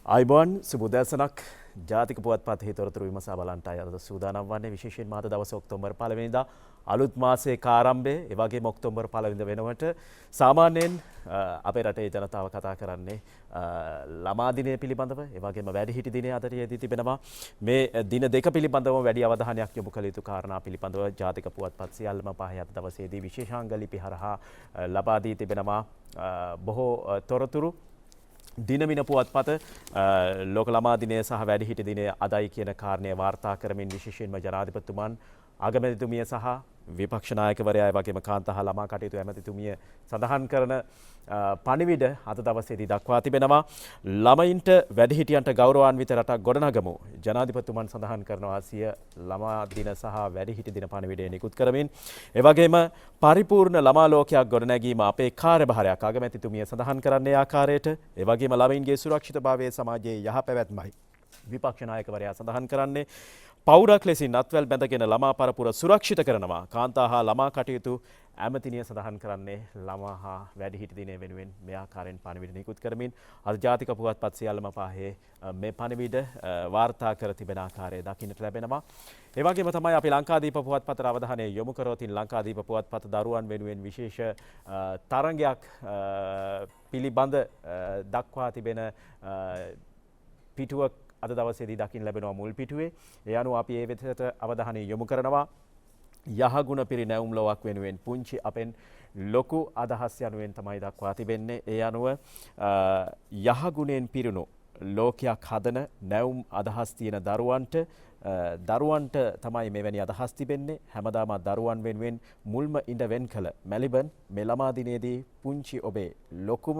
ආයුබෝවන්, සුබ උදෑසනක්. ජාතික පුවත්පතෙහි තොරතුරු විමසා බලන්නටයි අද සූදානම් වන්නේ. විශේෂයෙන්ම අද දවස ඔක්තෝබර් 1 වෙනිදා අලුත් මාසයේ ආරම්භය. ඒ වගේම ඔක්තෝබර් 1 වෙනිදා වෙනකොට සාමාන්‍යයෙන් අපේ රටේ ජනතාව කතා කරන්නේ ළමා දිනය පිළිබඳව. ඒ වගේම වැඩිහිටි දිනය අතර යෙදී තිබෙනවා. මේ දින දෙක පිළිබඳව වැඩි අවධානයක් යොමු කළ යුතු කාරණා පිළිබඳව ජාතික පුවත්පත් සියල්ලම පහේ අද දවසේදී විශේෂාංග ලිපි හරහා ලබා දී තිබෙනවා බොහෝ තොරතුරු. දිනමින පුවත්පත ලෝක ළමා දිනය සහ වැඩිහිටි දිනය අදයි කියන කාරණය වාර්තා කරමින් විශේෂයෙන්ම ජනාධිපතිතුමන්, අගමැතිතුමිය සහ විපක්ෂ නායකවරයා, ඒ වගේම කාන්තා හා ළමා කටයුතු ඇමතිතුමිය සඳහන් කරන පණිවිඩ අද දවසේදී දක්වා තිබෙනවා. ළමයින්ට වැඩිහිටියන්ට ගෞරවාන්විත රටක් ගොඩනගමු, ජනාධිපතිතුමන් සඳහන් කරනවා සිය ළමා දින සහ වැඩිහිටි දින පණිවිඩය නිකුත් කරමින්. ඒ වගේම පරිපූර්ණ ළමා ලෝකයක් ගොඩනැගීම අපේ කාර්යභාරයක්, අගමැතිතුමිය සඳහන් කරන්නේ ආකාරයට. ඒ වගේම ළමයින්ගේ සුරක්ෂිතභාවය සමාජයේ යහපැවැත්මයි, විපක්ෂ නායකවරයා සඳහන් කරන්නේ. පවුරක් ලෙසින් අත්වැල් බැඳගෙන ළමා පරපුර සුරක්ෂිත කරනවා, කාන්තා හා ළමා කටයුතු ඇමතිනිය සඳහන් කරන්නේ ළමා හා වැඩිහිටි දිනය වෙනුවෙන් මේ ආකාරයෙන් පණිවිඩ නිකුත් කරමින් අද ජාතික පුවත්පත් සියල්ලම පහේ මේ පණිවිඩ වාර්තා කර තිබෙන ආකාරය දකින්නට ලැබෙනවා. ඒ වගේම තමයි අපි ලංකාදීප පුවත්පතට අවධානය යොමු කරොත්, ලංකාදීප පුවත්පත දරුවන් වෙනුවෙන් විශේෂ තරඟයක් පිළිබඳ දක්වා තිබෙන පිටුවක් අද දවසේදී දකින්න ලැබෙනවා මුල් පිටුවේ. ඒ අනුව අපි ඒ වෙතට අවධානය යොමු කරනවා. යහගුණ පිරි නැවුම් ලොවක් වෙනුවෙන් පුංචි අපෙන් ලොකු අදහස් යනුවෙන් තමයි දක්වා තිබෙන්නේ. ඒ අනුව යහගුණයෙන් පිරුණු ලෝකයක් හදන නැවුම් අදහස් තියෙන දරුවන්ට තමයි මෙවැනි අදහස් තිබෙන්නේ. හැමදාම දරුවන් වෙනුවෙන් මුල්ම ඉඩ වෙන් කළ මැලිබන් මේ ළමා දිනේදී පුංචි ඔබේ ලොකුම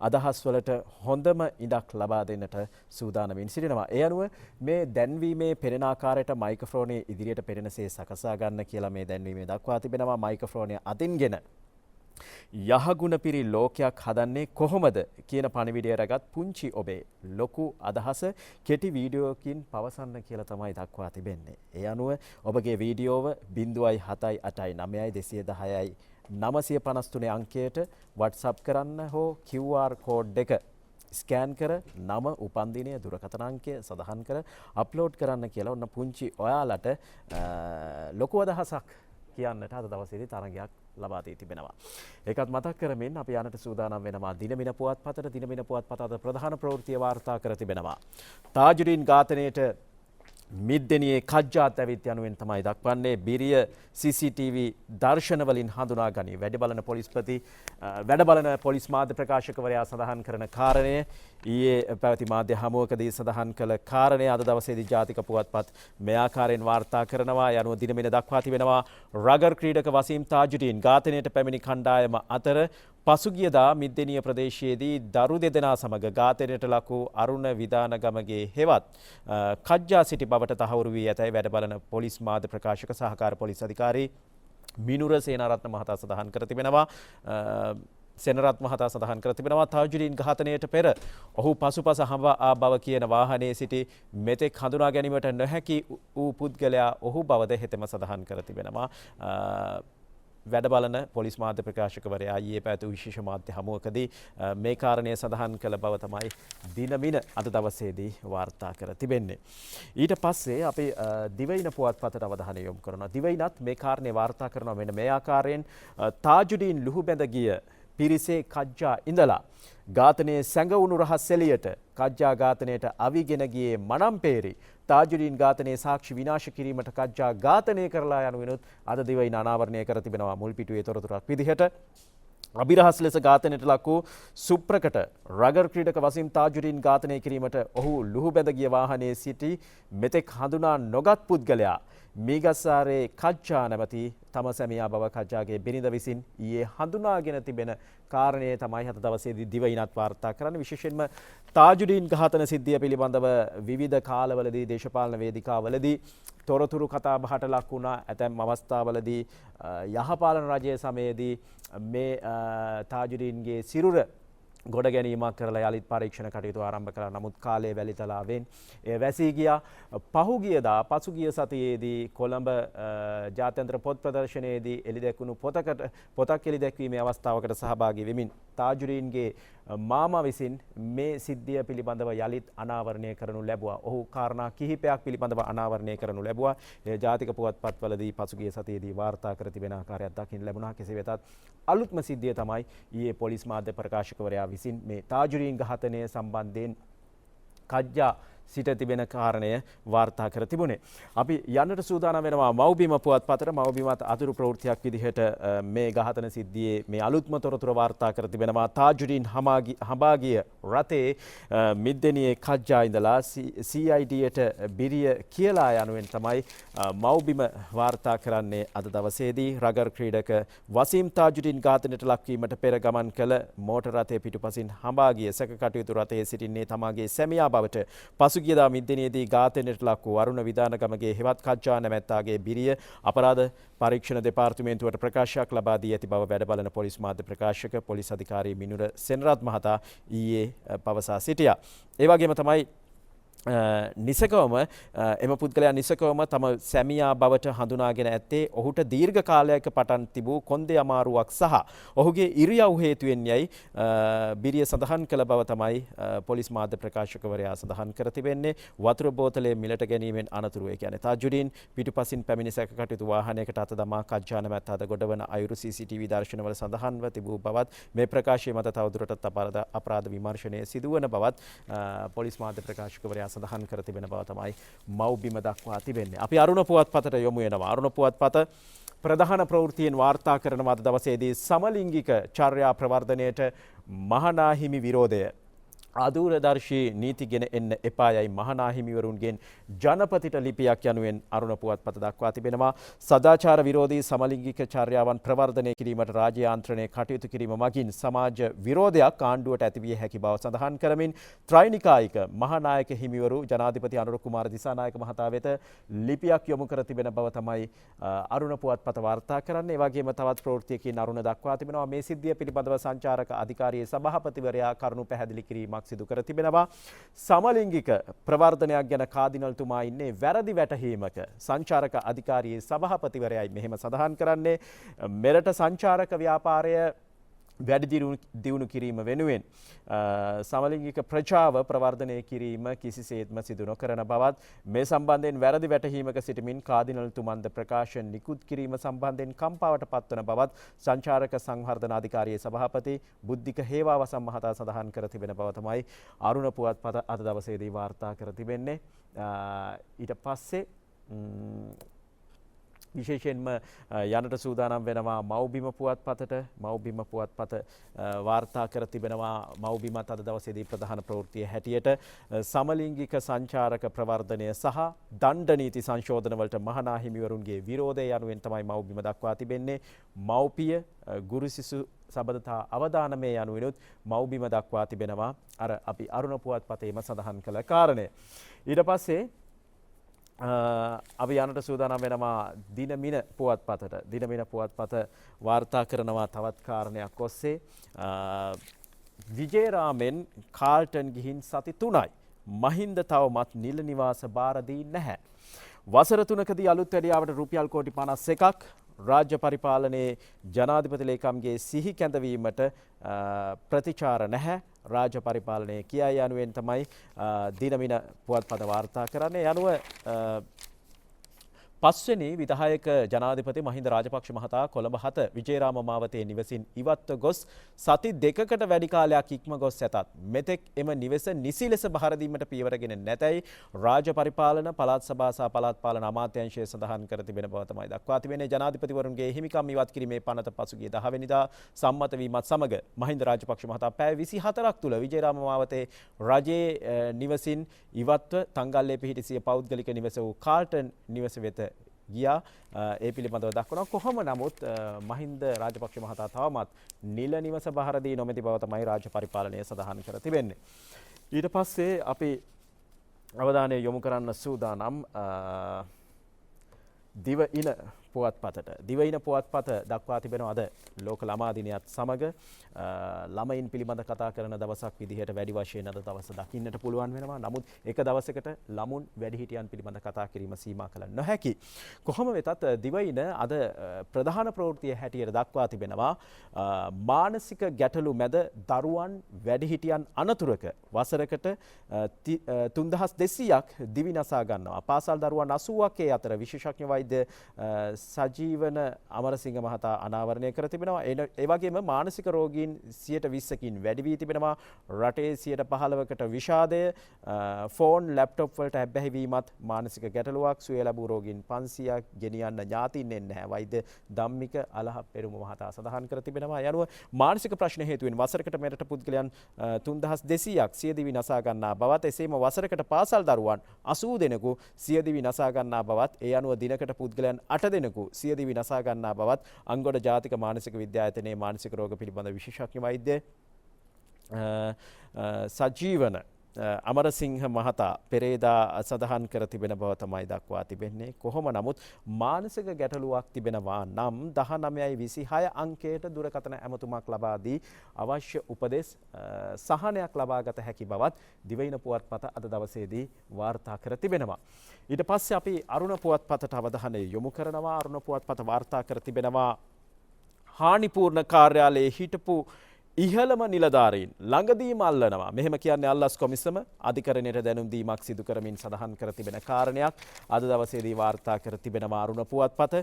අදහස් වලට හොඳම ඉඩක් ලබා දෙන්නට සූදානමින් සිටිනවා. ඒ අනුව මේ දැන්වීමේ පෙනෙන ආකාරයට මයික්‍රොෆෝනය ඉදිරියට පෙනෙනසේ සකසා ගන්න කියලා මේ දැන්වීමේ දක්වා තිබෙනවා. මයික්‍රොෆෝනය අතින්ගෙන යහගුණ පිරි ලෝකයක් හදන්නේ කොහොමද කියන පණිවිඩය රැගත් පුංචි ඔබේ ලොකු අදහස කෙටි වීඩියෝකින් පවසන්න කියලා තමයි දක්වා තිබෙන්නේ. ඒ අනුව ඔබගේ වීඩියෝව 078 9 210යි 953 අංකයට WhatsApp කරන්න හෝ QR code එක ස්කෑන් කර නම, උපන්දිනය, දුරකථන අංකය සඳහන් කර අප්ලෝඩ් කරන්න කියලා ඔන්න පුංචි ඔයාලට ලොකු අදහසක් කියන්නට අද දවසේදී තරගයක් ලබා දී තිබෙනවා. ඒකත් මතක් කරමින් අපි යන්නට සූදානම් වෙනවා දිනමින පුවත්පතට. දිනමින පුවත්පත අද ප්‍රධාන ප්‍රවෘත්තිය වාර්තා කර තිබෙනවා. තාජුඩීන් ඝාතනයට මිද්දෙනියේ කජ්ජාත් ඇවිත් යනුවෙන් තමයි දක්වන්නේ. බිරිය CCTV දර්ශන වලින් හඳුනා ගනී. වැඩ බලන පොලිස්පති, වැඩ බලන පොලිස් මාධ්‍ය ප්‍රකාශකවරයා සඳහන් කරන කාරණය, ඊයේ පැවති මාධ්‍ය හමුවකදී සඳහන් කළ කාරණය අද දවසේදී ජාතික පුවත්පත් මේ ආකාරයෙන් වාර්තා කරනවා. යනුව දිනමින දක්වා තිබෙනවා, රගර් ක්‍රීඩක වසීම් තාජුඩීන් ඝාතනයට පැමිණි කණ්ඩායම අතර පසුගියදා මිද්දෙනිය ප්‍රදේශයේදී දරු දෙදෙනා සමග ඝාතනයට ලක් වූ අරුණ විදානගමගේ හෙවත් කජ්ජා සිටි බවට තහවුරු වී ඇතැයි වැඩ බලන පොලිස් මාධ්‍ය ප්‍රකාශක සහකාර පොලිස් අධිකාරී මිනුර සේනාරත්න මහතා සඳහන් කර තිබෙනවා. සෙනරත් මහතා සඳහන් කර තිබෙනවා, තාජුඩීන් ඝාතනයට පෙර ඔහු පසුපස හඹා ආ බව කියන වාහනයේ සිටි මෙතෙක් හඳුනා ගැනීමට නොහැකි වූ පුද්ගලයා ඔහු බවද හෙතෙම සඳහන් කර තිබෙනවා. වැඩ බලන පොලිස් මාධ්‍ය ප්‍රකාශකවරයා ඊයේ පැවති විශේෂ මාධ්‍ය හමුවකදී මේ කාරණය සඳහන් කළ බව තමයි දිනමින අද දවසේදී වාර්තා කර තිබෙන්නේ. ඊට පස්සේ අපි දිවයින පුවත්පතට අවධානය යොමු කරනවා. දිවයිනත් මේ කාරණේ වාර්තා කරනවා මෙන්න මේ ආකාරයෙන්. තාජුඩීන් ලුහු බැඳ ගිය පිරිසේ කජ්ජා ඉඳලා, ඝාතනයේ සැඟවුණු රහස් එළියට, කජ්ජා ඝාතනයට අවිගෙන ගියේ මනම්පේරි, තාජුඩීන් ඝාතනයේ සාක්ෂි විනාශ කිරීමට කජ්ජා ඝාතනය කරලා යනුවෙනුත් අද දිවයින අනාවරණය කර තිබෙනවා මුල් පිටුවේ තොරතුරක් විදිහට. අභිරහස් ලෙස ඝාතනයට ලක් වූ සුප්‍රකට රගර් ක්‍රීඩක වසීම් තාජුඩීන් ඝාතනය කිරීමට ඔහු ලුහු බැඳ ගිය වාහනයේ සිටි මෙතෙක් හඳුනා නොගත් පුද්ගලයා මීගස්සාරේ කජ්ජා නැමැති තම සැමියා බව කජ්ජාගේ බිරිඳ විසින් ඊයේ හඳුනාගෙන තිබෙන කාරණය තමයි අද දවසේදී දිවයිනත් වාර්තා කරන්නේ. විශේෂයෙන්ම තාජුඩීන් ඝාතන සිද්ධිය පිළිබඳව විවිධ කාලවලදී දේශපාලන වේදිකාවලදී තොරතුරු කතා බහට ලක් වුණා. ඇතැම් අවස්ථාවලදී යහපාලන රජය සමයේදී මේ තාජුඩීන්ගේ සිරුර ගොඩ ගැනීමක් කරලා යළිත් පරීක්ෂණ කටයුතු ආරම්භ කළා. නමුත් කාලය වැලිතලාවෙන් එය වැසී ගියා. පහුගියදා, පසුගිය සතියේදී කොළඹ ජාත්‍යන්තර පොත් ප්‍රදර්ශනයේදී එළි දැක්වුණු පොතකට, පොතක් එළි දැක්වීමේ අවස්ථාවකට සහභාගී වෙමින් තාජුරීන්ගේ මාමා විසින් මේ සිද්ධිය පිළිබඳව යළිත් අනාවරණය කරනු ලැබුවා. ඔහු කාරණා කිහිපයක් පිළිබඳව අනාවරණය කරනු ලැබුවා. ඒ ජාතික පුවත්පත්වලදී පසුගිය සතියේදී වාර්තා කර තිබෙන ආකාරයක් දකින්න ලැබුණා. කෙසේ වෙතත් අලුත්ම සිද්ධිය තමයි ඊයේ පොලිස් මාධ්‍ය ප්‍රකාශකවරයා විසින් මේ තාජුරීන් ඝාතනය සම්බන්ධයෙන් කජ්ජා සිට තිබෙන කාරණය වාර්තා කර තිබුණේ. අපි යන්නට සූදානම් වෙනවා මව්බිම පුවත්පතට. මව්බිමත් අතුරු ප්‍රවෘත්තියක් විදිහට මේ ඝාතන සිද්ධියේ මේ අලුත්ම තොරතුර වාර්තා කර තිබෙනවා. තාජුරීන් හඹා ගිය රථේ මිද්දෙනියේ කජ්ජා ඉඳලා CIDට බිරිය කියලා යනුවෙන් තමයි මව්බිම වාර්තා කරන්නේ අද දවසේදී. රගර් ක්‍රීඩක වසීම් තාජුරීන් ඝාතනයට ලක්වීමට පෙර ගමන් කළ මෝටර් රථය පිටුපසින් හඹා ගිය සැක කටයුතු රථයේ සිටින්නේ තමාගේ සැමියා බවට පසුගියදා මිද්දෙනියේදී ඝාතනයට ලක් වූ අරුණ විදානගමගේ හෙවත් කජ්ජා නැමැත්තාගේ බිරිය අපරාධ පරීක්ෂණ දෙපාර්තමේන්තුවට ප්‍රකාශයක් ලබා දී ඇති බව වැඩ බලන පොලිස් මාධ්‍ය ප්‍රකාශක පොලිස් අධිකාරී මිනුර සෙනරත් මහතා ඊයේ පවසා සිටියා. ඒ වගේම තමයි නිසකවම එම පුද්ගලයා නිසකවම තම සැමියා බවට හඳුනාගෙන ඇත්තේ ඔහුට දීර්ඝ කාලයක පටන් තිබූ කොන්දේ අමාරුවක් සහ ඔහුගේ ඉරියව් හේතුවෙන් යයි බිරිය සඳහන් කළ බව තමයි පොලිස් මාධ්‍ය ප්‍රකාශකවරයා සඳහන් කර තිබෙන්නේ. වතුර බෝතලය මිලට ගැනීමෙන් අනතුරුව, ඒ කියන්නේ තාජුඩීන් පිටුපසින් පැමිණි සැක කටයුතු වාහනයකට අත දමා කජ්ජා නැමැත්තාද ගොඩවන අයුරු CCTV දර්ශනවල සඳහන්ව තිබූ බවත් මේ ප්‍රකාශය මත තවදුරටත් අපරාධ විමර්ශනය සිදුවන බවත් පොලිස් මාධ්‍ය ප්‍රකාශකවරයා සඳහන් කර තිබෙන බව තමයි මව්බිම දක්වා තිබෙන්නේ. අපි අරුණ පුවත්පතට යොමු වෙනවා. අරුණ පුවත්පත ප්‍රධාන ප්‍රවෘත්තියෙන් වාර්තා කරන අද දවසේදී සමලිංගික චර්යා ප්‍රවර්ධනයට මහනාහිමි විරෝධය. අදූරදර්ශී නීති ගෙන එන්න එපා යයි මහනාහිමිවරුන්ගෙන් ජනපතිට ලිපියක් යනුවෙන් අරුණ පුවත්පත දක්වා තිබෙනවා. සදාචාර විරෝධී සමලිංගික චර්යාවන් ප්‍රවර්ධනය කිරීමට රාජ්‍ය යාන්ත්‍රණය කටයුතු කිරීම මගින් සමාජ විරෝධයක් ආණ්ඩුවට ඇතිවිය හැකි බව සඳහන් කරමින් ත්‍රෛනිකායික මහානායක හිමිවරු ජනාධිපති අනුර කුමාර දිසානායක මහතා වෙත ලිපියක් යොමු කර තිබෙන බව තමයි අරුණ පුවත්පත වාර්තා කරන්නේ. ඒ වගේම තවත් ප්‍රවෘත්තියකින් අරුණ දක්වා තිබෙනවා මේ සිද්ධිය පිළිබඳව සංචාරක අධිකාරියේ සභාපතිවරයා කරුණු පැහැදිලි කිරීමක් සිදු කර තිබෙනවා. සමලිංගික ප්‍රවර්ධනයක් ගැන කාදිනල්තුමා ඉන්නේ වැරදි වැටහීමක. සංචාරක අධිකාරියේ සභාපතිවරයයි මෙහෙම සඳහන් කරන්නේ. මෙරට සංචාරක ව්‍යාපාරය වැඩි දියුණු කිරීම වෙනුවෙන් සමලිංගික ප්‍රජාව ප්‍රවර්ධනය කිරීම කිසිසේත්ම සිදු නොකරන බවත් මේ සම්බන්ධයෙන් වැරදි වැටහීමක සිටමින් කාදිනල්තුමන්ද ප්‍රකාශ නිකුත් කිරීම සම්බන්ධයෙන් කම්පාවට පත්වන බවත් සංචාරක සංවර්ධන අධිකාරියේ සභාපති බුද්ධික හේවාවසම් මහතා සඳහන් කර තිබෙන බව තමයි අරුණ පුවත්පත අද දවසේදී වාර්තා කර තිබෙන්නේ. ඊට පස්සේ විශේෂයෙන්ම යන්නට සූදානම් වෙනවා මව්බිම පුවත්පතට. මව්බිම පුවත්පත වාර්තා කර තිබෙනවා මව්බිමත් අද දවසේදී ප්‍රධාන ප්‍රවෘත්තිය හැටියට සමලිංගික සංචාරක ප්‍රවර්ධනය සහ දණ්ඩ නීති සංශෝධන වලට මහනාහිමිවරුන්ගේ විරෝධය යනුවෙන් තමයි මව්බිම දක්වා තිබෙන්නේ. මව්පිය ගුරු සිසු සබඳතා අවදානමේ යනුවෙනුත් මව්බිම දක්වා තිබෙනවා අර අපි අරුණ පුවත්පතේම සඳහන් කළ කාරණය. ඊට පස්සේ අපි යන්නට සූදානම් වෙනවා දිනමින පුවත්පතට. දිනමින පුවත්පත වාර්තා කරනවා තවත් කාරණයක් ඔස්සේ. විජේරාමෙන් කාල්ටන් ගිහින් සති 3යි. මහින්ද තවමත් නිල නිවාස භාර දී නැහැ. වසර 3කදී අලුත් වැඩියාවට රුපියල් කෝටි 51ක් රාජ්‍ය පරිපාලනයේ ජනාධිපති ලේකම්ගේ සිහි කැඳවීමට ප්‍රතිචාර නැහැ. රාජ්‍ය පරිපාලනයේ කියා යනුවෙන් තමයි දිනමින පුවත්පත වාර්තා කරන්නේ. යනුව පස්වෙනි විධායක ජනාධිපති මහින්ද රාජපක්ෂ මහතා කොළඹ 7 විජේරාම මාවතේ නිවසින් ඉවත්ව ගොස් සති 2කට වැඩි කාලයක් ඉක්ම ගොස් ඇතත් මෙතෙක් එම නිවස නිසි ලෙස බහර දීමට පියවරගෙන නැතැයි රාජ්‍ය පරිපාලන පළාත් සභා සහ පළාත් පාලන අමාත්‍යාංශය සඳහන් කර තිබෙන බව තමයි දක්වා තිබෙන්නේ. ජනාධිපතිවරුන්ගේ හිමිකම් ඉවත් කිරීමේ පනත පසුගිය 10 වෙනිදා සම්මත වීමත් සමග මහින්ද රාජපක්ෂ මහතා පැය 24ක් තුළ විජේරාම මාවතේ රජයේ නිවසින් ඉවත්ව තංගල්ලේ පිහිටි සිය පෞද්ගලික නිවස වූ කාල්ටන් නිවස වෙත ගියා. ඒ පිළිබඳව දක්වනවා. කොහොම නමුත් මහින්ද රාජපක්ෂ මහතා තවමත් නිල නිවස බහර දී නොමැති බව තමයි රාජ්‍ය පරිපාලනය සඳහන් කර තිබෙන්නේ. ඊට පස්සේ අපි අවධානය යොමු කරන්න සූදානම් දිවයින පුවත්පතට. දිවයින පුවත්පත දක්වා තිබෙනවා අද ලෝක ළමා දිනයත් සමග ළමයින් පිළිබඳ කතා කරන දවසක් විදිහට වැඩි වශයෙන් අද දවස දකින්නට පුළුවන් වෙනවා. නමුත් එක දවසකට ළමුන් වැඩිහිටියන් පිළිබඳ කතා කිරීම සීමා කළ නොහැකි. කොහොම වෙතත් දිවයින අද ප්‍රධාන ප්‍රවෘත්තිය හැටියට දක්වා තිබෙනවා මානසික ගැටලු මැද දරුවන් වැඩිහිටියන් අනතුරක වසරකට 3200ක් දිවි නසා ගන්නවා. පාසල් දරුවන් 80ක් ඒ අතර විශේෂඥ වෛද්‍ය සජීවන අමරසිංහ මහතා අනාවරණය කර තිබෙනවා. ඒ වගේම මානසික රෝගීන් 20%කින් වැඩි වී තිබෙනවා. රටේ 15%කට විෂාදය, ෆෝන් ලැප්ටොප් වලට ඇබ්බැහි වීමත් මානසික ගැටලුවක්. සුවය ලැබූ රෝගීන් 500ක් ගෙනියන්න ඥාතීන් එන්නේ නැහැ. වෛද්‍ය ධම්මික අලහප්පෙරුම මහතා සඳහන් කර තිබෙනවා. ඒ අනුව මානසික ප්‍රශ්න හේතුවෙන් වසරකට මෙරට පුද්ගලයන් 3200ක් සියදිවි නසා ගන්නා බවත්, එසේම වසරකට පාසල් දරුවන් 80 දෙනෙකු සියදිවි නසා ගන්නා බවත්, ඒ අනුව දිනකට පුද්ගලයන් 8 දෙනෙකු සියදිවි නසා ගන්නා බවත් අංගොඩ ජාතික මානසික විද්‍යායතනයේ මානසික රෝග පිළිබඳ විශේෂඥ වෛද්‍ය සජීවන අමරසිංහ මහතා පෙරේදා සඳහන් කර තිබෙන බව තමයි දක්වා තිබෙන්නේ. කොහොම නමුත් මානසික ගැටලුවක් තිබෙනවා නම් 1926 අංකයට දුරකථන ඇමතුමක් ලබා දී අවශ්‍ය උපදෙස් සහනයක් ලබාගත හැකි බවත් දිවයින පුවත්පත අද දවසේදී වාර්තා කර තිබෙනවා. ඊට පස්සේ අපි අරුණ පුවත්පතට අවධානය යොමු කරනවා. අරුණ පුවත්පත වාර්තා කර තිබෙනවා හානිපූර්ණ කාර්යාලයේ හිටපු ඉහළම නිලධාරීන් ළඟදීම අල්ලනවා. මෙහෙම කියන්නේ අල්ලස් කොමිසම අධිකරණයට දැනුම් දීමක් සිදු කරමින් සඳහන් කර තිබෙන කාරණයක් අද දවසේදී වාර්තා කර තිබෙනවා අරුණ පුවත්පත.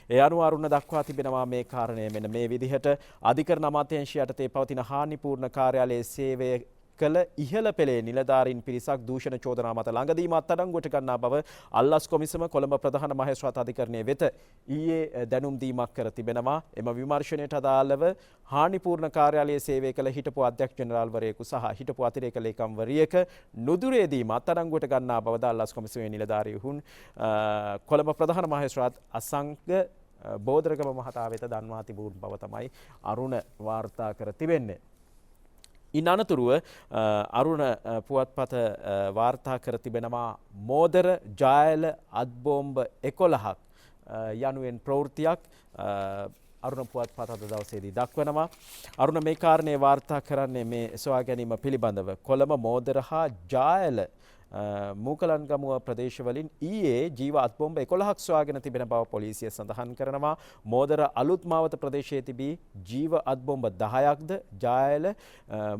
ඒ අනුව අරුණ දක්වා තිබෙනවා මේ කාරණය මෙන්න මේ විදිහට. අධිකරණ අමාත්‍යාංශය යටතේ පවතින හානිපූර්ණ කාර්යාලයේ සේවය කළ ඉහළ පෙළේ නිලධාරීන් පිරිසක් දූෂණ චෝදනා මත ළඟදීම අත්අඩංගුවට ගන්නා බව අල්ලස් කොමිසම කොළඹ ප්‍රධාන මහේස්ත්‍රාත් අධිකරණය වෙත ඊයේ දැනුම් දීමක් කර තිබෙනවා. එම විමර්ශනයට අදාළව හානිපූර්ණ කාර්යාලයේ සේවය කළ හිටපු අධ්‍යක්ෂ ජෙනරාල්වරයෙකු සහ හිටපු අතිරේක ලේකම්වරියක නුදුරේදීම අත්අඩංගුවට ගන්නා බවද අල්ලස් කොමිසමේ නිලධාරීහුන් කොළඹ ප්‍රධාන මහේස්ත්‍රාත් අසංග බෝධරගම මහතා වෙත දන්වා තිබුණු බව තමයි අරුණ වාර්තා කර තිබෙන්නේ. ඉන් අනතුරුව අරුණ පුවත්පත වාර්තා කර තිබෙනවා මෝදර ජායල අත්බෝම්බ 11ක් යනුවෙන් ප්‍රවෘත්තියක් අරුණ පුවත්පත අද දවසේදී දක්වනවා. අරුණ මේ කාරණේ වාර්තා කරන්නේ මේ සොයා ගැනීම පිළිබඳව. කොළඹ මෝදර හා ජායල මූකලන්ගමුව ප්‍රදේශවලින් ඊයේ ජීව අත්බොම්බ 11ක් සොයාගෙන තිබෙන බව පොලිසිය සඳහන් කරනවා. මෝදර අලුත් මාවත ප්‍රදේශයේ තිබී ජීව අත්බොම්බ 10ක්ද ජායල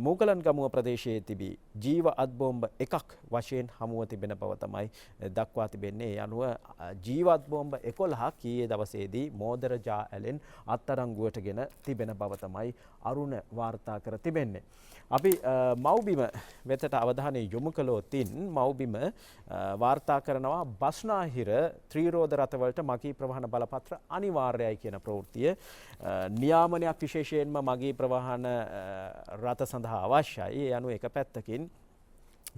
මූකලන්ගමුව ප්‍රදේශයේ තිබී ජීව අත්බොම්බ 1ක් වශයෙන් හමුව තිබෙන බව තමයි දක්වා තිබෙන්නේ. ඒ අනුව ජීව අත්බොම්බ 11ක් ඊයේ දවසේදී මෝදර ජාඇලෙන් අත්අඩංගුවටගෙන තිබෙන බව තමයි අරුණ වාර්තා කර තිබෙන්නේ. අපි මව්බිම වෙතට අවධානය යොමු කළොතින් මව්බිම වාර්තා කරනවා බස්නාහිර ත්‍රිරෝද රථවලට මගී ප්‍රවාහන බලපත්‍ර අනිවාර්යයි කියන ප්‍රවෘත්තිය. නියාමනයක් විශේෂයෙන්ම මගී ප්‍රවාහන රථ සඳහා අවශ්‍යයි. ඒ අනුව එක පැත්තකින්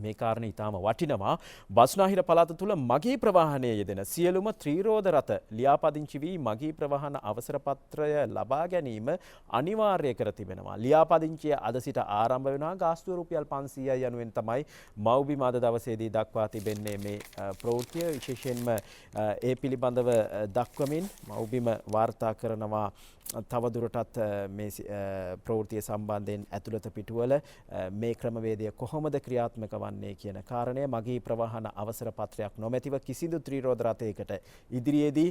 මේ කාරණේ ඉතාම වටිනවා. බස්නාහිර පළාත තුළ මගී ප්‍රවාහනයේ යෙදෙන සියලුම ත්‍රිරෝද රථ ලියාපදිංචි වී මගී ප්‍රවාහන අවසර පත්‍රය ලබා ගැනීම අනිවාර්ය කර තිබෙනවා. ලියාපදිංචිය අද සිට ආරම්භ වෙනවා. ගාස්තුව රුපියල් 500යි යනුවෙන් තමයි මව්බිම අද දවසේදී දක්වා තිබෙන්නේ මේ ප්‍රවෘත්තිය. විශේෂයෙන්ම ඒ පිළිබඳව දක්වමින් මව්බිම වාර්තා කරනවා තවදුරටත් මේ ප්‍රවෘත්තිය සම්බන්ධයෙන් ඇතුළත පිටුවල මේ ක්‍රමවේදය කොහොමද ක්‍රියාත්මක වන්නේ කියන කාරණය. මගී ප්‍රවාහන අවසර පත්‍රයක් නොමැතිව කිසිදු ත්‍රිරෝද රථයකට ඉදිරියේදී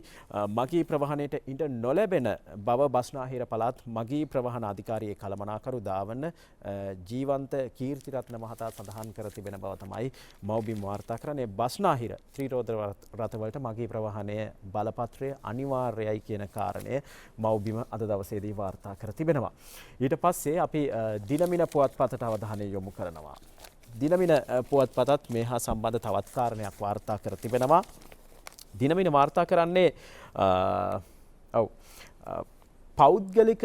මගී ප්‍රවාහනයට ඉඩ නොලැබෙන බව බස්නාහිර පළාත් මගී ප්‍රවාහන අධිකාරියේ කළමනාකරු දාවන ජීවන්ත කීර්තිරත්න මහතා සඳහන් කර තිබෙන බව තමයි මව්බිම් වාර්තා කරන්නේ. බස්නාහිර ත්‍රිරෝද රථවලට මගී ප්‍රවාහනය බලපත්‍රය අනිවාර්යයි කියන කාරණය මව්බිම අද දවසේදී වාර්තා කර තිබෙනවා. ඊට පස්සේ අපි දිනමින පුවත්පතට අවධානය යොමු කරනවා. දිනමින පුවත්පතත් මේ හා සම්බන්ධ තවත් කාරණයක් වාර්තා කර තිබෙනවා. දිනමින වාර්තා කරන්නේ පෞද්ගලික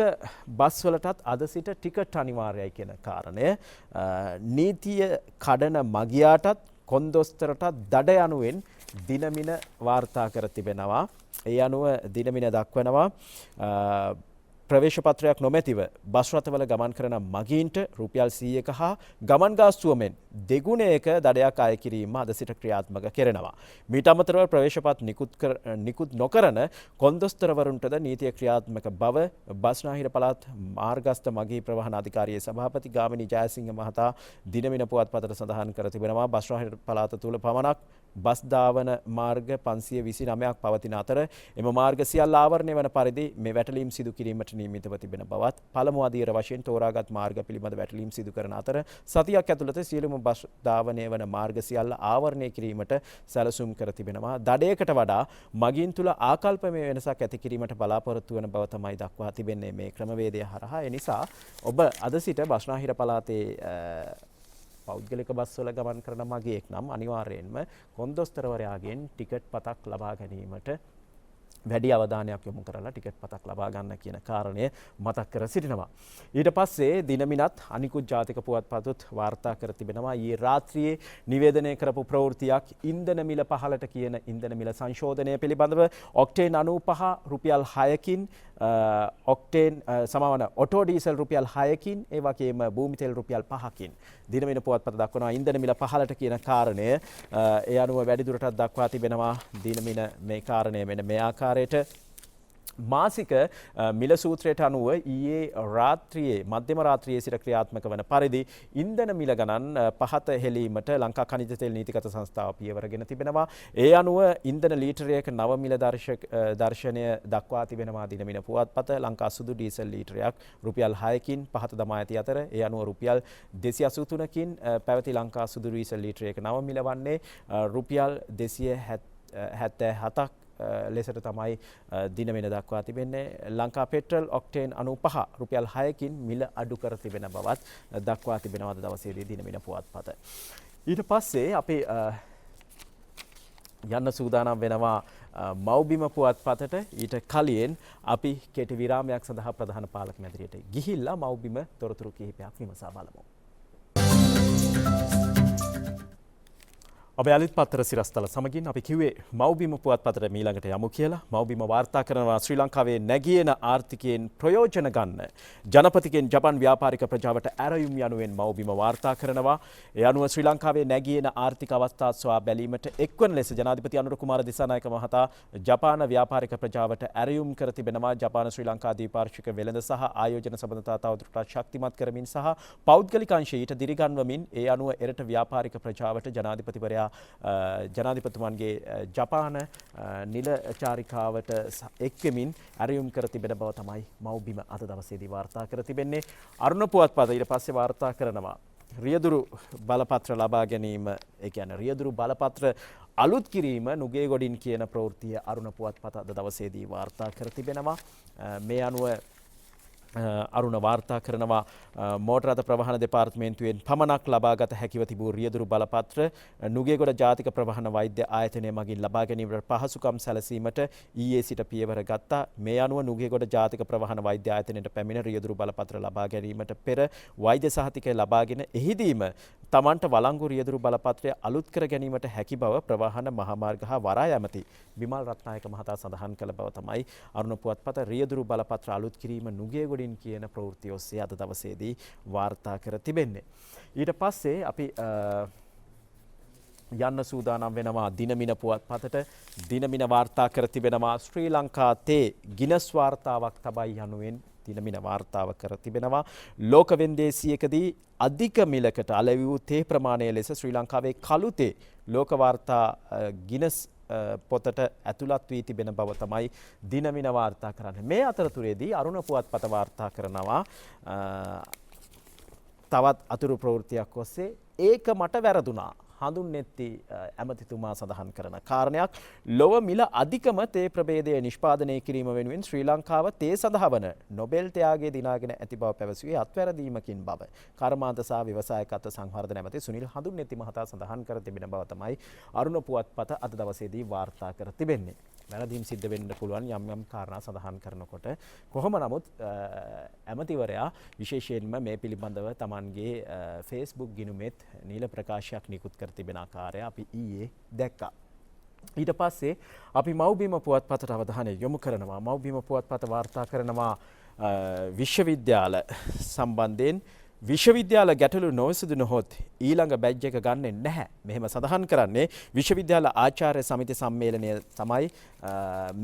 බස් වලටත් අද සිට ටිකට් අනිවාර්යයි කියන කාරණය. නීතිය කඩන මගියාටත් කොන්දොස්තරටත් දඩ යනුවෙන් දිනමින වාර්තා කර තිබෙනවා. ඒ අනුව දිනමින දක්වනවා ප්‍රවේශ පත්‍රයක් නොමැතිව බස් රථවල ගමන් කරන මගීන්ට රුපියල් 100ක හා ගමන් ගාස්තුව මෙන් දෙගුණයක දඩයක් අය කිරීම අද සිට ක්‍රියාත්මක කෙරෙනවා. මීට අමතරව ප්‍රවේශපත් නිකුත් නොකරන කොන්දොස්තරවරුන්ටද නීතිය ක්‍රියාත්මක බව බස්නාහිර පළාත් මාර්ගස්ථ මගී ප්‍රවාහන අධිකාරියේ සභාපති ගාමිණී ජයසිංහ මහතා දිනමින පුවත්පතට සඳහන් කර තිබෙනවා. බස්නාහිර පළාත තුළ පමණක් බස් ධාවන මාර්ග 529ක් පවතින අතර එම මාර්ග සියල්ල ආවරණය වන පරිදි මේ වැටලීම් සිදු කිරීමට නියමිතව තිබෙන බවත්, පළමු අදියර වශයෙන් තෝරාගත් මාර්ග පිළිබඳ වැටලීම් සිදු කරන අතර සතියක් ඇතුළත සියලුම බස් ධාවනය වන මාර්ග සියල්ල ආවරණය කිරීමට සැලසුම් කර තිබෙනවා. දඩයකට වඩා මගීන් තුළ ආකල්පමය වෙනසක් ඇති කිරීමට බලාපොරොත්තු වන බව තමයි දක්වා තිබෙන්නේ මේ ක්‍රමවේදය හරහා. ඒ නිසා ඔබ අද සිට බස්නාහිර පළාතේ පෞද්ගලික බස්වල ගමන් කරන මගියෙක් නම් අනිවාර්යයෙන්ම කොන්දොස්තරවරයාගෙන් ටිකට් පතක් ලබා ගැනීමට වැඩි අවධානයක් යොමු කරලා ටිකට් පතක් ලබා ගන්න කියන කාරණය මතක් කර සිටිනවා. ඊට පස්සේ දිනමිනත් අනිකුත් ජාතික පුවත්පතුත් වාර්තා කර තිබෙනවා. ඊයේ රාත්‍රියේ නිවේදනය කරපු ප්‍රවෘත්තියක් ඉන්ධන මිල පහළට කියන ඉන්ධන මිල සංශෝධනය පිළිබඳව ඔක්ටේන් 95 රුපියල් 6කින්, ඔක්ටේන් සමාවන ඔටෝ ඩීසල් රුපියල් 6කින්, ඒ වගේම භූමි තෙල් රුපියල් 5කින් දිනමින පුවත්පත දක්වනවා ඉන්ධන මිල පහළට කියන කාරණය. ඒ අනුව වැඩිදුරටත් දක්වා තිබෙනවා දිනමින මේ කාරණය මෙන්න මේ ආකාරයට. මාසික මිල සූත්‍රයට අනුව ඊයේ රාත්‍රියේ මධ්‍යම රාත්‍රියේ සිට ක්‍රියාත්මක වන පරිදි ඉන්ධන මිල ගණන් පහත හෙළීමට ලංකා ඛනිජ තෙල් නීතිගත සංස්ථාව පියවරගෙන තිබෙනවා. ඒ අනුව ඉන්ධන ලීටරයක නව මිල දර්ශනය දක්වා තිබෙනවා දිනමින පුවත්පත. ලංකා සුදු ඩීසල් ලීටරයක් රුපියල් 6කින් පහත දමා ඇති අතර ඒ අනුව රුපියල් 283කින් පැවති ලංකා සුදු ඩීසල් ලීටරයක නව මිල වන්නේ රුපියල් 277ක් ලෙසට තමයි දිනවෙන දක්වා තිබෙන්නේ. ලංකා පෙට්‍රල් ඔක්ටේන් 95 රුපියල් 6කින් මිල අඩු කර තිබෙන බවත් දක්වා තිබෙනවා අද දවසේදී දිනවෙන පුවත්පත. ඊට පස්සේ අපි යන්න සූදානම් වෙනවා මව්බිම පුවත්පතට. ඊට කලින් අපි කෙටි විරාමයක් සඳහා ප්‍රධාන පාලක මැදිරියට ගිහිල්ලා මව්බිම තොරතුරු කිහිපයක් විමසා බලමු. ඔබ යළිත් පත්තර සිරස්තල සමගින් අපි කිව්වේ මව්බිම පුවත්පතට මීළඟට යමු කියලා. මව්බිම වාර්තා කරනවා ශ්‍රී ලංකාවේ නැගියන ආර්ථිකයෙන් ප්‍රයෝජන ගන්න ජනපතිගෙන් ජපන් ව්‍යාපාරික ප්‍රජාවට ඇරයුම් යනුවෙන් මව්බිම වාර්තා කරනවා. ඒ අනුව ශ්‍රී ලංකාවේ නැගියන ආර්ථික අවස්ථා සොයා බැලීමට එක්වන ලෙස ජනාධිපති අනුර කුමාර දිසානායක මහතා ජපාන ව්‍යාපාරික ප්‍රජාවට ඇරයුම් කර තිබෙනවා. ජපාන ශ්‍රී ලංකා ද්විපාර්ශ්වික වෙළඳ සහ ආයෝජන සබඳතා තවදුරටත් ශක්තිමත් කරමින් සහ පෞද්ගලික අංශය ඊට දිරිගන්වමින් ඒ අනුව එරට ව්‍යාපාරික ප්‍රජාවට ජනාධිපතිවරයා ජනාධිපතිතුමන්ගේ ජපාන නිල චාරිකාවට එක්වෙමින් ඇරයුම් කර තිබෙන බව තමයි මව්බිම අද දවසේදී වාර්තා කර තිබෙන්නේ. අරුණ පුවත්පත ඊට පස්සේ වාර්තා කරනවා රියදුරු බලපත්‍ර ලබා ගැනීම, ඒ කියන්නේ රියදුරු බලපත්‍ර අලුත් කිරීම නුගේගොඩින් කියන ප්‍රවෘත්තිය අරුණ පුවත්පත අද දවසේදී වාර්තා කර තිබෙනවා. මේ අනුව අරුණ වාර්තා කරනවා මෝටර රථ ප්‍රවාහන දෙපාර්තමේන්තුවෙන් පමණක් ලබාගත හැකිව තිබූ රියදුරු බලපත්‍ර නුගේගොඩ ජාතික ප්‍රවාහන වෛද්‍ය ආයතනය මගින් ලබා ගැනීමට පහසුකම් සැලසීමට ඊයේ සිට පියවර ගත්තා. මේ අනුව නුගේගොඩ ජාතික ප්‍රවාහන වෛද්‍ය ආයතනයට පැමිණ රියදුරු බලපත්‍ර ලබා ගැනීමට පෙර වෛද්‍ය සහතිකය ලබාගෙන එහිදීම තමන්ට වළංගු රියදුරු බලපත්‍රය අලුත් කර ගැනීමට හැකි බව ප්‍රවාහන මහාමාර්ග හා වරාය ඇමති බිමල් රත්නායක මහතා සඳහන් කළ බව තමයි අරුණ පුවත්පත රියදුරු බලපත්‍ර අලුත් කිරීම නුගේගොඩින් කියන ප්‍රවෘත්ති ඔස්සේ අද දවසේදී වාර්තා කර තිබෙන්නේ. ඊට පස්සේ අපි යන්න සූදානම් වෙනවා දිනමින පුවත්පතට. දිනමින වාර්තා කර තිබෙනවා ශ්‍රී ලංකා තේ ගිනස් වාර්තාවක් තබයි යනුවෙන් දිනමින වාර්තාව කර තිබෙනවා. ලෝක වෙන්දේසියකදී අධික මිලකට අලෙවි වූ තේ ප්‍රමාණය ලෙස ශ්‍රී ලංකාවේ කළු තේ ලෝක වාර්තා ගිනස් පොතට ඇතුළත් වී තිබෙන බව තමයි දිනමින වාර්තා කරන්නේ. මේ අතරතුරේදී අරුණ පුවත්පත වාර්තා කරනවා තවත් අතුරු ප්‍රවෘත්තියක් ඔස්සේ ඒක මට වැරදුනා හඳුන්නෙත්ති ඇමතිතුමා සඳහන් කරන කාරණයක්. ලොව මිල අධිකම තේ ප්‍රභේදය නිෂ්පාදනය කිරීම වෙනුවෙන් ශ්‍රී ලංකාව තේ සඳහා වන නොබෙල් ත්‍යාගය දිනාගෙන ඇති බව පැවසුවේ අත්වැරදීමකින් බව කර්මාන්ත සහ ව්‍යවසායකත්ව සංවර්ධන ඇමති සුනිල් හඳුන්නෙත්ති මහතා සඳහන් කර තිබෙන බව තමයි අරුණ පුවත්පත අද දවසේදී වාර්තා කර තිබෙන්නේ. වැරදීම් සිද්ධ වෙන්න පුළුවන් යම් යම් කාරණා සඳහන් කරනකොට. කොහොම නමුත් ඇමතිවරයා විශේෂයෙන්ම මේ පිළිබඳව තමන්ගේ ෆේස්බුක් ගිණුමෙත් නීල ප්‍රකාශයක් නිකුත් කර තිබෙන ආකාරය අපි ඊයේ දැක්කා. ඊට පස්සේ අපි මව්බිම පුවත්පතට අවධානය යොමු කරනවා. මව්බිම පුවත්පත වාර්තා කරනවා විශ්වවිද්‍යාල සම්බන්ධයෙන් විශ්වවිද්‍යාල ගැටලු නොවිසඳුනහොත් ඊළඟ බැජ් එක ගන්නෙ නැහැ. මෙහෙම සඳහන් කරන්නේ විශ්වවිද්‍යාල ආචාර්ය සමිති සම්මේලනය තමයි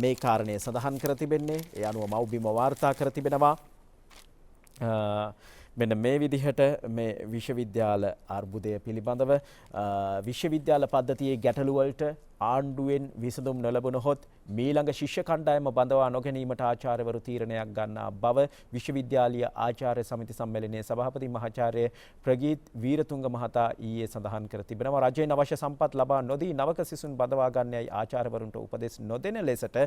මේ කාරණය සඳහන් කර තිබෙන්නේ. ඒ අනුව මව්බිම වාර්තා කර තිබෙනවා. මෙන්න මේ විදිහට මේ විශ්වවිද්‍යාල අර්බුදය පිළිබඳව විශ්වවිද්‍යාල පද්ධතියේ ගැටලු වලට ආණ්ඩුවෙන් විසඳුම් නොලැබුණහොත් මීළඟ ශිෂ්‍ය කණ්ඩායම බඳවා නොගැනීමට ආචාර්යවරු තීරණයක් ගන්නා බව විශ්වවිද්‍යාලීය ආචාර්ය සමිති සම්මේලනයේ සභාපති මහාචාර්ය ප්‍රගීත් වීරතුංග මහතා ඊයේ සඳහන් කර තිබෙනවා. රජයෙන් අවශ්‍ය සම්පත් ලබා නොදී නවක සිසුන් බඳවා ගන්නයයි ආචාර්යවරුන්ට උපදෙස් නොදෙන ලෙසට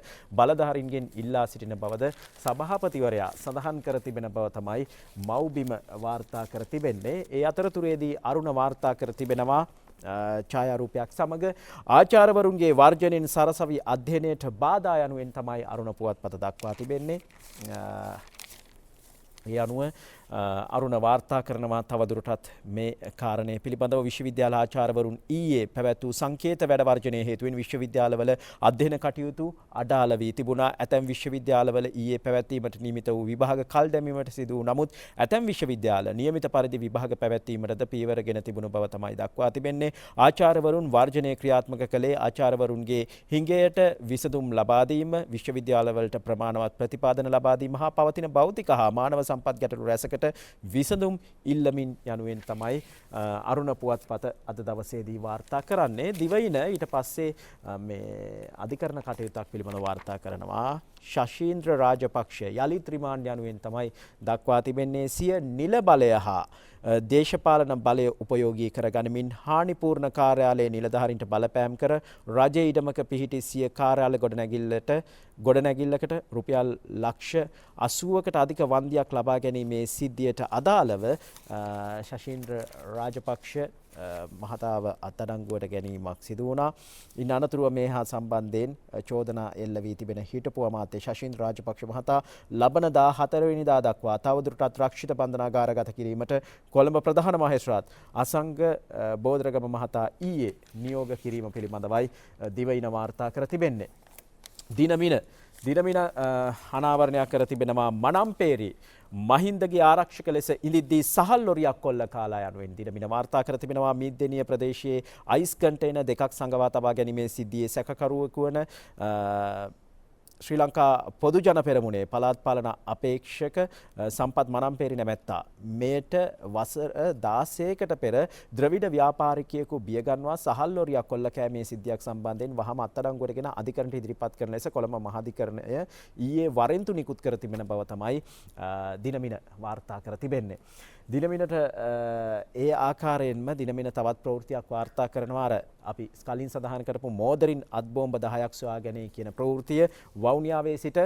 බලධාරීන්ගෙන් ඉල්ලා සිටින බවද සභාපතිවරයා සඳහන් කර තිබෙන බව තමයි මව්බිම වාර්තා කර තිබෙන්නේ. ඒ අතරතුරේදී අරුණ වාර්තා කර තිබෙනවා ඡායාරූපයක් සමග ආචාර්යවරුන්ගේ වර්ජනයෙන් සරසවි අධ්‍යයනයට බාධා යනුවෙන් තමයි අරුණ පුවත්පත දක්වා තිබෙන්නේ. ඒ අනුව අරුණ වාර්තා කරනවා තවදුරටත් මේ කාරණය පිළිබඳව. විශ්වවිද්‍යාල ආචාර්යවරුන් ඊයේ පැවැත් වූ සංකේත වැඩ වර්ජනය හේතුවෙන් විශ්වවිද්‍යාලවල අධ්‍යයන කටයුතු අඩාල වී තිබුණා. ඇතැම් විශ්වවිද්‍යාලවල ඊයේ පැවැත්වීමට නියමිත වූ විභාග කල් දැමීමට සිදු වූ නමුත් ඇතැම් විශ්වවිද්‍යාල නියමිත පරිදි විභාග පැවැත්වීමටද පියවර ගෙන තිබුණු බව තමයි දක්වා තිබෙන්නේ. ආචාර්යවරුන් වර්ජනය ක්‍රියාත්මක කළේ ආචාර්යවරුන්ගේ හිඟයට විසඳුම් ලබා දීම, විශ්වවිද්‍යාලවලට ප්‍රමාණවත් ප්‍රතිපාදන ලබා දීම හා පවතින භෞතික හා මානව සම්පත් ගැටලු රැසකට විසඳුම් ඉල්ලමින් යනුවෙන් තමයි අරුණ පුවත්පත අද දවසේදී වාර්තා කරන්නේ. දිවයින ඊට පස්සේ මේ අධිකරණ කටයුත්තක් පිළිබඳව වාර්තා කරනවා. ශශීන්ද්‍ර රාජපක්ෂ යලිත් රිමාන්ඩ් යනුවෙන් තමයි දක්වා තිබෙන්නේ. සිය නිල බලය හා දේශපාලන බලය උපයෝගී කරගනිමින් හානිපූර්ණ කාර්යාලයේ නිලධාරීන්ට බලපෑම් කර රජයේ ඉඩමක පිහිටි සිය කාර්යාල ගොඩනැගිල්ලකට රුපියල් ලක්ෂ 80කට අධික වන්දියක් ලබා ගැනීමේ සිද්ධියට අදාළව ශශීන්ද්‍ර රාජපක්ෂ මහතාව අත්අඩංගුවට ගැනීමක් සිදු වුණා. ඉන් අනතුරුව මේ හා සම්බන්ධයෙන් චෝදනා එල්ල වී තිබෙන හිටපු අමාත්‍ය ශශීන්ද්‍ර රාජපක්ෂ මහතා ලබන 14 වෙනිදා දක්වා තවදුරටත් රක්ෂිත බන්ධනාගාරගත කිරීමට කොළඹ ප්‍රධාන මහේස්ත්‍රාත් අසංග බෝධරගම මහතා ඊයේ නියෝග කිරීම පිළිබඳවයි දිවයින වාර්තා කර තිබෙන්නේ. දිනමින අනාවරණයක් කර තිබෙනවා. මනම්පේරි මහින්දගේ ආරක්ෂක ලෙස ඉඳිද්දී සහල් ලොරියක් කොල්ල කාලා යනුවෙන් දිනමින වාර්තා කර තිබෙනවා. මීද්දෙනිය ප්‍රදේශයේ අයිස් කන්ටේනර් දෙකක් සංගවා තබා ගැනීමේ සිද්ධියේ සැකකරුවෙකු වන ශ්‍රී ලංකා පොදු ජන පෙරමුණේ පළාත් පාලන අපේක්ෂක සම්පත් මනම්පේරි නැමැත්තා මෙයට වසර 16කට පෙර ද්‍රවිඩ ව්‍යාපාරිකයෙකු බියගන්වා සහල් ලොරියක් කොල්ල කෑමේ සිද්ධියක් සම්බන්ධයෙන් වහම අත්අඩංගුවට ගෙන අධිකරණයට ඉදිරිපත් කරන ලෙස කොළඹ මහාධිකරණය ඊයේ වරෙන්තු නිකුත් කර තිබෙන බව තමයි දිනමින වාර්තා කර තිබෙන්නේ. දිනමිනට ඒ ආකාරයෙන්ම දිනමින තවත් ප්‍රවෘත්තියක් වාර්තා කරනවා. අර අපි කලින් සඳහන් කරපු මෝදරින් අත්බෝම්බ 10ක් සොයා ගැනීම කියන ප්‍රවෘත්තිය වවුනියාවේ සිට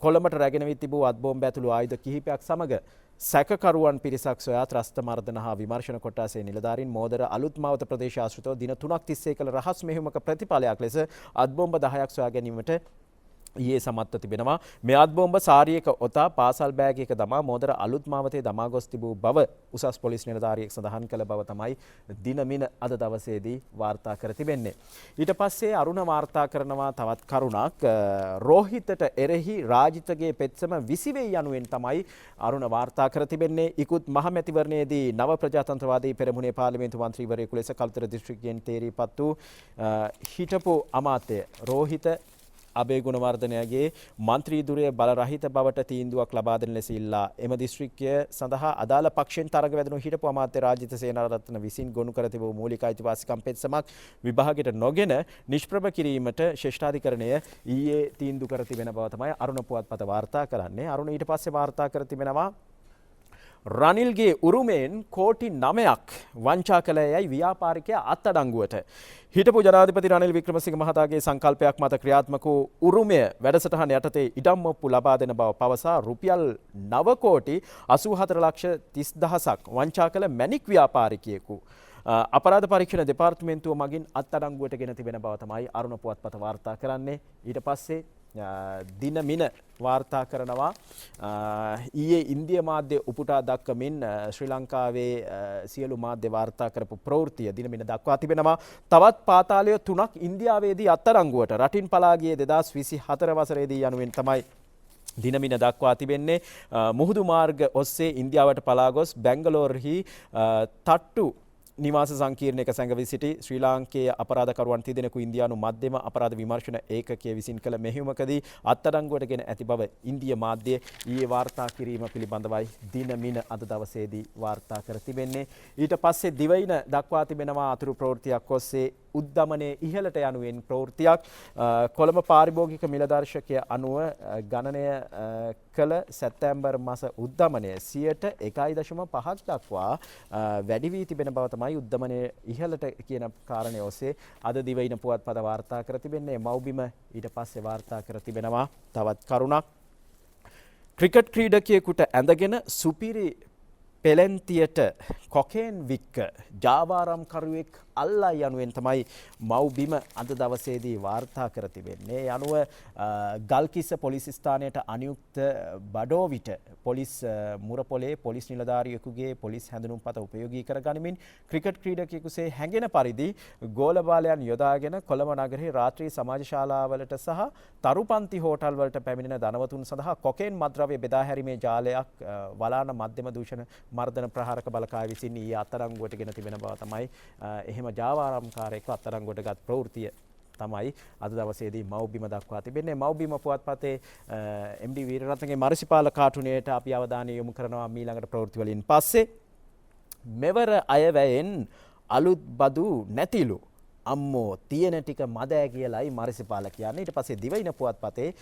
කොළඹට රැගෙන වී තිබූ අත්බෝම්බ ඇතුළු ආයුධ කිහිපයක් සමග සැකකරුවන් පිරිසක් සොයා ත්‍රස්ත මර්දන හා විමර්ශන කොට්ටාසේ නිලධාරීන් මෝදර අලුත් මාවත ප්‍රදේශ ආශ්‍රිතව දින 3ක් තිස්සේ කළ රහස් මෙහෙයුමක ප්‍රතිඵලයක් ලෙස අත්බෝම්බ 10ක් සොයා ගැනීමට ඊයේ සමත්ව තිබෙනවා. මේ අත්බෝම්බ සාරියක ඔතා පාසල් බෑග් එක දමා මෝදර අලුත් මාවතේ දමා ගොස් තිබූ බව උසස් පොලිස් නිලධාරියෙක් සඳහන් කළ බව තමයි දිනමින අද දවසේදී වාර්තා කර තිබෙන්නේ. ඊට පස්සේ අරුණ වාර්තා කරනවා තවත් කරුණක්. රෝහිතට එරෙහි රාජිතගේ පෙත්සම විසිවෙයි යනුවෙන් තමයි අරුණ වාර්තා කර තිබෙන්නේ. ඉකුත් මහමැතිවරණයේදී නව ප්‍රජාතන්ත්‍රවාදී පෙරමුණේ පාර්ලිමේන්තු මන්ත්‍රීවරයෙකු ලෙස කළුතර දිස්ත්‍රික්කයෙන් තේරීපත් වූ හිටපු අමාත්‍ය රෝහිත අබේගුණවර්ධනයගේ මන්ත්‍රී ධුරය බලරහිත බවට තීන්දුවක් ලබා දෙන ලෙස ඉල්ලා එම දිස්ත්‍රික්කය සඳහා අදාළ පක්ෂයෙන් තරග වැදුණු හිටපු අමාත්‍ය රාජිත සේනාරත්න විසින් ගොනු කර තිබූ මූලික අයිතිවාසිකම් පෙත්සමක් විභාගයට නොගෙන නිෂ්ප්‍රභ කිරීමට ශ්‍රේෂ්ඨාධිකරණය ඊයේ තීන්දුව කර තිබෙන බව තමයි අරුණ පුවත්පත වාර්තා කරන්නේ. අරුණ ඊට පස්සේ වාර්තා කර තිබෙනවා රනිල්ගේ උරුමයෙන් කෝටි 9ක් වංචා කළ යයි ව්‍යාපාරිකයා අත්අඩංගුවට. හිටපු ජනාධිපති රනිල් වික්‍රමසිංහ මහතාගේ සංකල්පයක් මත ක්‍රියාත්මක වූ උරුමය වැඩසටහන යටතේ ඉඩම් ඔප්පු ලබා දෙන බව පවසා රුපියල් 9 කෝටි 84 ලක්ෂ 30 දහසක් වංචා කළ මැණික් ව්‍යාපාරිකයෙකු අපරාධ පරීක්ෂණ දෙපාර්තමේන්තුව මගින් අත්අඩංගුවට ගෙන තිබෙන බව තමයි අරුණ පුවත්පත වාර්තා කරන්නේ. ඊට පස්සේ දිනමින වාර්තා කරනවා ඊයේ ඉන්දිය මාධ්‍ය උපුටා දක්වමින් ශ්‍රී ලංකාවේ සියලු මාධ්‍ය වාර්තා කරපු ප්‍රවෘත්තිය දිනමින දක්වා තිබෙනවා. තවත් පාතාලය 3ක් ඉන්දියාවේදී අත්අඩංගුවට, රටින් පලා ගියේ 2024 වසරේදී යනුවෙන් තමයි දිනමින දක්වා තිබෙන්නේ මුහුදු මාර්ග ඔස්සේ ඉන්දියාවට පලා ගොස් බැංගලෝර්හි තට්ටු නිවාස සංකීර්ණයක සැඟවී සිටි ශ්‍රී ලාංකේය අපරාධකරුවන් තිදෙනෙකු ඉන්දියානු මධ්‍යම අපරාධ විමර්ශන ඒකකය විසින් කළ මෙහෙයුමකදී අත්අඩංගුවට ගෙන ඇති බව ඉන්දිය මාධ්‍ය ඊයේ වාර්තා කිරීම පිළිබඳවයි දිනමින අද දවසේදී වාර්තා කර තිබෙන්නේ. ඊට පස්සේ දිවයින දක්වා තිබෙනවා අතුරු ප්‍රවෘත්තියක් ඔස්සේ උද්දමනය ඉහළට යනුවෙන් ප්‍රවෘත්තියක්. කොළඹ පාරිභෝගික මිල දර්ශකය අනුව ගණනය කළ සැප්තැම්බර් මාස උද්දමනය 1.5% දක්වා වැඩි වී තිබෙන බව තමයි උද්දමනය ඉහළට කියන කාරණය ඔස්සේ අද දිවයින පුවත්පත වාර්තා කර තිබෙන්නේ. මව්බිම ඊට පස්සේ වාර්තා කර තිබෙනවා තවත් කරුණක්. ක්‍රිකට් ක්‍රීඩකයෙකුට ඇඳගෙන සුපිරි පෙලෙන්තියට කොකේන් වික්ක ජාවාරම්කරුවෙක් අල්ලා යනුවෙන් තමයි මව්බිම අද දවසේදී වාර්තා කර තිබෙන්නේ. ඒ අනුව ගල්කිස්ස පොලිස් ස්ථානයට අනියුක්ත බඩෝවිට පොලිස් මුරපොලේ පොලිස් නිලධාරියෙකුගේ පොලිස් හැඳුනුම්පත උපයෝගී කර ගනිමින් ක්‍රිකට් ක්‍රීඩකයෙකුසේ හැඟෙන පරිදි ගෝලබාලයන් යොදාගෙන කොළඹ නගරයේ රාත්‍රී සමාජ ශාලාවලට සහ තරුපන්ති හෝටල් වලට පැමිණෙන ධනවතුන් සඳහා කොකේන් මත්ද්‍රව්‍ය බෙදා හැරීමේ ජාලයක් වලාන මධ්‍යම දූෂණ මර්ධන ප්‍රහාරක බලකාය විසින් ඊයේ අත්අඩංගුවට ගෙන තිබෙන බව තමයි එහෙම ජාවාරම්කාරයෙක්ව අත්අඩංගුවට ගත් ප්‍රවෘත්තිය තමයි අද දවසේදී මව්බිම දක්වා තිබෙන්නේ. මව්බිම පුවත්පතේ එම්.ඩී. වීරරත්නගේ මරිසිපාල කාටුනයට අපි අවධානය යොමු කරනවා මීළඟට ප්‍රවෘත්ති වලින් පස්සේ. මෙවර අයවැයෙන් අලුත් බදු නැතිලු අම්මෝ තියෙන ටික මදෑ කියලායි මරිසිපාල කියන්නේ. ඊට පස්සේ දිවයින පුවත්පතේ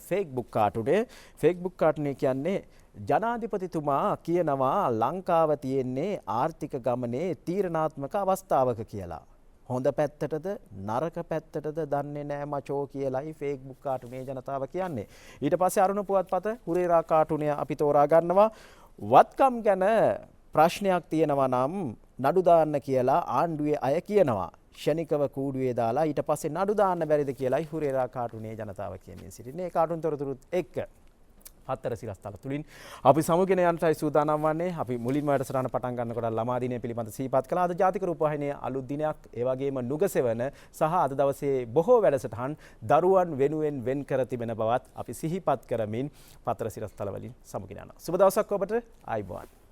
ෆේස්බුක් කාටුනේ, ෆේස්බුක් කාටුනේ කියන්නේ ජනාධිපතිතුමා කියනවා ලංකාව තියෙන්නේ ආර්ථික ගමනේ තීරණාත්මක අවස්ථාවක කියලා. හොඳ පැත්තටද නරක පැත්තටද දන්නේ නෑ මචෝ කියලායි ෆේස්බුක් කාටුනේ ජනතාව කියන්නේ. ඊට පස්සේ අරුණ පුවත්පත හුරේරා කාටුනය අපි තෝරා ගන්නවා. වත්කම් ගැන ප්‍රශ්නයක් තියෙනවා නම් නඩු දාන්න කියලා ආණ්ඩුවේ අය කියනවා. ක්ෂණිකව කූඩුවේ දාලා ඊට පස්සේ නඩු දාන්න බැරිද කියලායි හුරේරා කාටුනේ ජනතාව කියමින් සිටින්නේ. ඒ කාටුන් තොරතුරුත් එක්ක පත්තර සිරස්තල තුලින් අපි සමුගෙන යන්නයි සූදානම් වන්නේ. අපි මුලින්ම වැඩසටහන පටන් ගන්නකොට ළමා දිනය පිළිබඳ සිහිපත් කළා. අද ජාතික රූපවාහිනියේ අලුත් දිනයක්, ඒ වගේම නුගසෙවන සහ අද දවසේ බොහෝ වැඩසටහන් දරුවන් වෙනුවෙන් වෙන් කර තිබෙන බවත් අපි සිහිපත් කරමින් පත්තර සිරස්තල වලින් සමුගෙන යනවා. සුබ දවසක් ඔබට. ආයුබෝවන්.